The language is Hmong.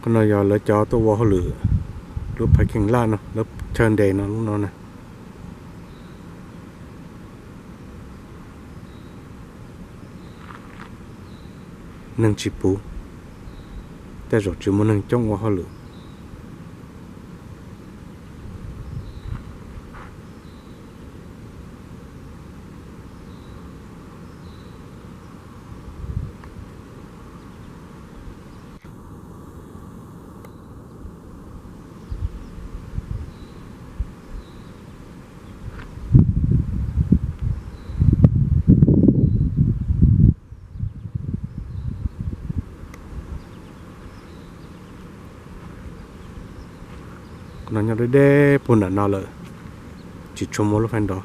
Qhov no yog lawv cov tuaj ua hauj lwm, lub parking lot no, lawv chaw nres no lub no na. Neeg tsis puv, tej zaum tsis muaj neeg coob ua hauj lwm. Qhov no nyob deb deb puag nram no lawm, tsis tshua muaj lub fais nrov.